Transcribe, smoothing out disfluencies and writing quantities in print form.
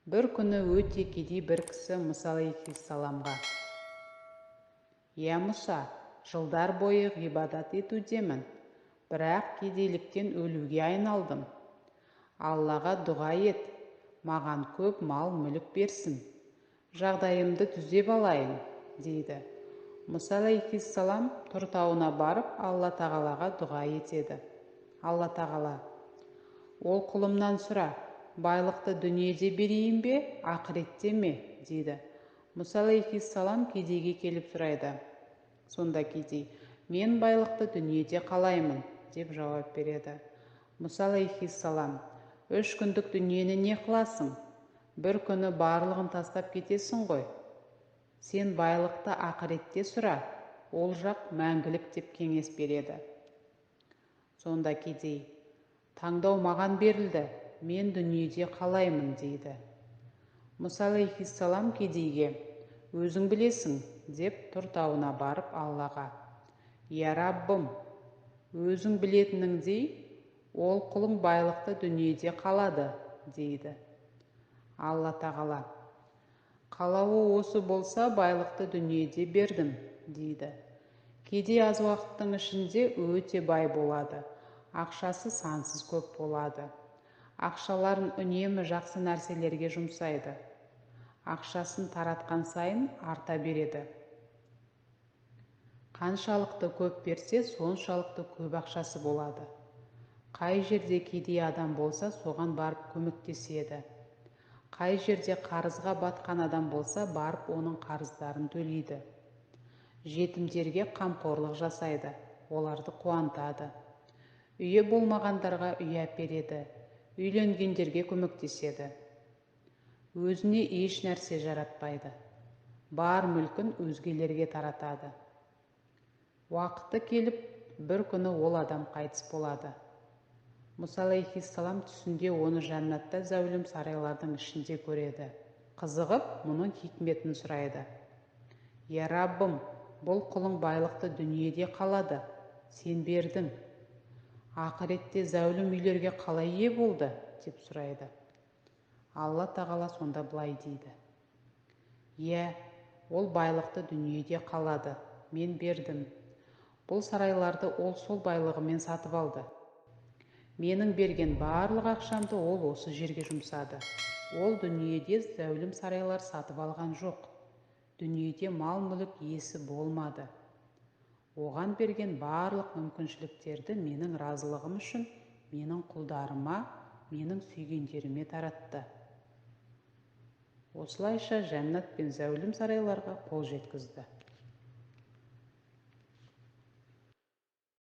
Бір күні өте кедей бір кісі Мұса алейхиссаламға: «Иә, Мұса, жылдар бойы ғибадат етудемін, бірақ кедейліктен өлуге айналдым. Аллаға дұға ет, маған көп мал-мүлік берсін, жағдайымды түзеп алайын», дейді. Мұса алейхиссалам Тұр тауына барып, Алла тағалаға дұға етеді. Алла тағала: «Ол құлымнан сұра, байлықты дүниеде берейін бе, ақыретте ме?» дейді. Мұса алейхиссалам кедейге келіп сұрайды. Сонда кедей: «Мен байлықты дүниеде қалаймын», деп жауап береді. Мұса алейхиссалам: «3 күндік дүниені не қыласың? Бір күні барлығын тастап кетесің ғой. Сен байлықты ақыретте сұра, ол жақ мәңгілік», деп кеңес береді. Сонда кедей: «Таңдау маған берілді, мен дүниеде қалаймын», дейді. Мұса алейхиссалам кедейге: «Өзің білесің», деп Тұр тауына барып Аллаға: «Я Раббым, өзің білетініңдей, ол құлың байлықты дүниеде қалады», дейді. Алла тағала: «Қалауы осы болса, байлықты дүниеде бердім», дейді. Кедей аз уақыттың ішінде өте бай болады, ақшасы сансыз көп болады. Ақшаларын үнемі жақсы нәрселерге жұмсайды. Ақшасын таратқан сайын арта береді. Қаншалықты көп берсе, соншалықты көп ақшасы болады. Қай жерде кедей адам болса, соған барып көмектеседі. Қай жерде қарызға батқан адам болса, барып оның қарыздарын төлейді. Жетімдерге қамқорлық жасайды, оларды қуантады. Үйі болмағандарға үй әпереді, үйленгендерге көмектеседі. Өзіне еш нәрсе жаратпайды, бар мүлкін өзгелерге таратады. Уақыты келіп, бір күні ол адам қайтыс болады. Мұса алейхиссалам түсінде оны жәннатта зәулім сарайлардың ішінде көреді. Қызығып, мұның хикметін сұрайды. «Я Раббым, бұл құлың байлықты дүниеде қалады, сен бердің. Ақыретте зәулім үйлерге қалай ие болды?» деп сұрайды. Алла тағала сонда былай дейді: «Иә, ол байлықты дүниеде қалады, мен бердім. Бұл сарайларды ол сол байлығымен сатып алды. Менің берген барлық ақшамды ол осы жерге жұмсады. Ол дүниеде зәулім сарайлар сатып алған жоқ. Дүниеде мал-мүлік иесі болмады. Оған берген барлық мүмкіншіліктерді менің разылығым үшін менің құлдарыма, менің сүйгендеріме таратты. Осылайша жәннат пен зәулім сарайларға қол жеткізді».